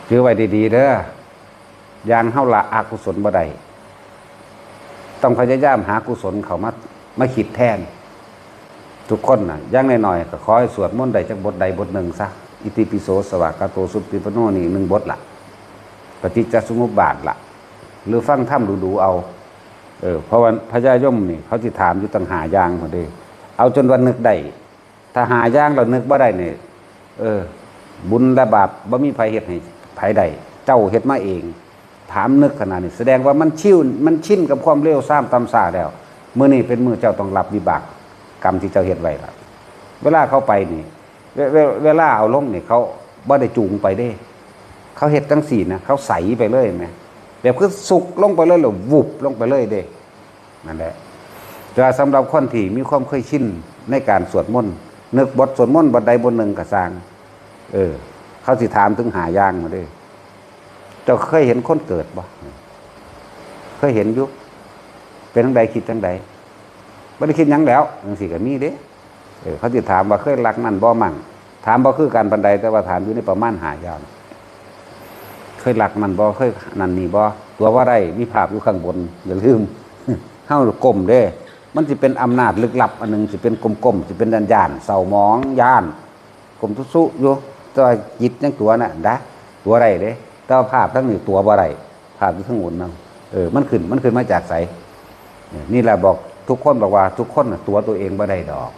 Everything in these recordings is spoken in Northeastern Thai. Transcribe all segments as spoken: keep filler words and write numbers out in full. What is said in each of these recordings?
ถือไว้ดีๆเด้อ อย่างเฮาละอกุศลบ่ได้ ต้องพยายามหากุศลเข้ามา มาคิดแทน ทุกคนน่ะ อย่างน้อยๆ ก็ขอให้สวดมนต์ได้จักบทใดบทหนึ่งซะ อิติปิโสสวากขาโตสุปฏิปันโน นี่หนึ่งบทละ ปฏิจจสมุปบาทละ หรือฟังธรรมดูๆเอา เออ เพราะว่าพญายมนี่เขาสิถามอยู่ตั้งห้าอย่างพุ้นเด้ เอาจนว่านึกได้ ถ้าห้าอย่างแล้วนึกบ่ได้นี่ เออ บุญและบาปบ่มีไผเฮ็ดให้ไผได้ เจ้าเฮ็ดมาเอง ถามนึกขนาดนี้ แสดงว่ามันชิน มันชินกับความเลวทรามต่ำช้าแล้ว มื้อนี้เป็นมื้อเจ้าต้องรับวิบากกรรมที่เจ้าเฮ็ดไว้ละ เวลาเขาไปนี่ เว- เว- เวลาเอาลงนี่เขาบ่ได้จูงไปเด้ เขาเฮ็ดจั่งซี้นะ เขาใสไปเลยแหม แบบคือสุกลงไปเลย แล้ววุบลงไปเลยเด้ นั่นแหละ แต่ว่าสำหรับคนที่มีความเคยชินในการสวดมนต์ นึกบทสวดมนต์บทใดบทหนึ่งก็ซ่าง เออ เขาสิถามถึงห้าอย่างมาเด้ เจ้าเคยเห็นคนเกิดบ่ เคยเห็นอยู่ เป็นจั่งใด คิดจั่งใด บ่ได้คิดหยังแล้ว จั่งซี้ก็มีเด้ เออ เขาสิถามว่าเคยลักนั่นบ่มั่ง ถามบ่คือกันปานใด แต่ว่าถามอยู่ในประมาณห้าอย่าง เคยลักนั่นบ่ เคยนั่นนี่บ่ ตั๋วบ่ได้ มีภาพอยู่ข้างบน อย่าลืม เฮาก้มเด้ มันสิเป็นอำนาจลึกลับอันหนึ่ง สิเป็นก้มๆ สิเป็นย้านๆ เศร้าหมอง ย้าน ก้มตุ๊สุอยู่ แต่ว่าจิตยังตั๋วน่ะ นะ ตั๋วได้เด้ แต่ว่าภาพทั้งนี้ตั๋วบ่ได้ ภาพอยู่ข้างบนนั่น เออ มันขึ้น มันขึ้นมาจากไส เออ นี่แหละบอก ทุกคนบอกว่าทุกคนน่ะตั๋วตัวเองบ่ได้ดอก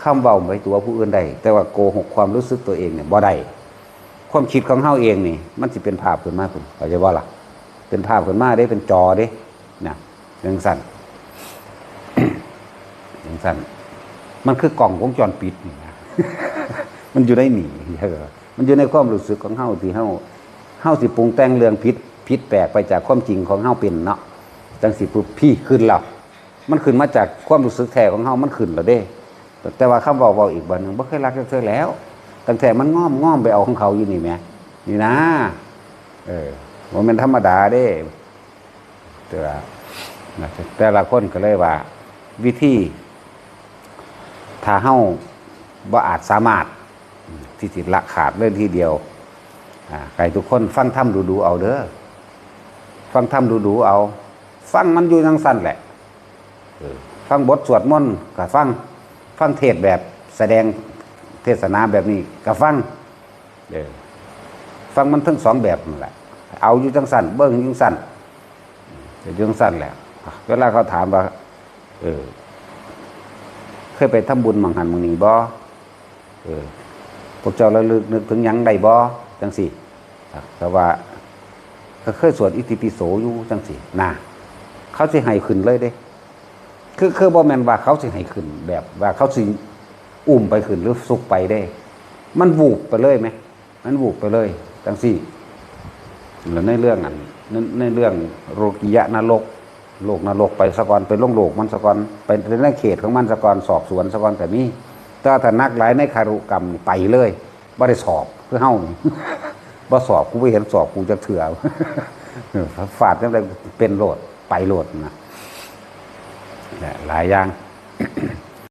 คำเว้าไปตั๋วผู้อื่นได้ แต่ว่าโกหกความรู้สึกตัวเองเนี่ยบ่ได้ ความคิดของเฮาเองนี่ มันสิเป็นภาพขึ้นมาพุ้น เข้าใจบ่ล่ะ เป็นภาพขึ้นมาเด้ เป็นจอเด้ นะ จั่งซั้น จั่งซั้น มันคือกล้องวงจรปิดนี่นะ มันอยู่ในนี่ เออ มันอยู่ในความรู้สึกของเฮาที่เฮา เฮาสิปรุงแต่งเรื่องผิด ผิดแปลกไปจากความจริงของเฮาเป็นเนาะ จั่งซี้ปุ๊บ พี้ขึ้นแล้ว มันขึ้นมาจากความรู้สึกแท้ของเฮา มันขึ้นแล้วเด้ แต่ว่าคำเว้า เว้าอีกบาดหนึ่ง บ่เคยลักจักเทื่อแล้ว ตั้งแต่มันง่อม ง่อมไปเอาของเขาอยู่นี่แหม นี่นะ เออ บ่แม่นธรรมดาเด้ แต่ว่า แต่ละคนก็เลยว่า วิธี ถ้าเฮาบ่อาจสามารถ ที่สิละขาดเลยทีเดียว อ่า ให้ทุกคนฟังธรรมดูๆเอาเด้อ ฟังธรรมดูๆเอา ฟังมันอยู่จั่งซั้นแหละ เออ ฟังบทสวดมนต์ก็ฟัง ฟังเทศน์แบบแสดงเทศนาแบบนี้ก็ฟัง เออ ฟังมันทั้งสองแบบนั่นแหละ เอาอยู่จั่งซั้น เบิ่งอยู่จั่งซั้น อยู่จั่งซั้นแหละ เวลาเขาถามว่า เออ เคยไปทำบุญหม่องหั้นหม่องนี้บ่ เออ พวกเจ้าระลึกนึกถึงหยังได้บ่ จั่งซี้ แต่ว่า ก็เคยสวดอิติปิโสอยู่จั่งซี้ นะ เขาสิให้ขึ้นเลยเด้ คือ คือบ่แม่นว่าเขาสิให้ขึ้น แบบว่าเขาสิอุ้มไปขึ้นหรือสุกไปเด้ มันวูบไปเลยแหม มันวูบไปเลย จั่งซี้ แล้วในเรื่องอัน ใน ในเรื่องโลกิยะนรก โลกนรกไปซะก่อน ไปลงโลกมันซะก่อน ไปในเขตของมันซะก่อน สอบสวนซะก่อนก็มี แต่ถ้าหนักหลายในคารุกรรมนี่ไปเลย บ่ได้สอบ คือเฮานี่ บ่สอบ กูบ่เห็นสอบกูจักเทื่อ เออ ฟาดจั่งใดเป็นโลด ไปโลดนะ และหลายอย่าง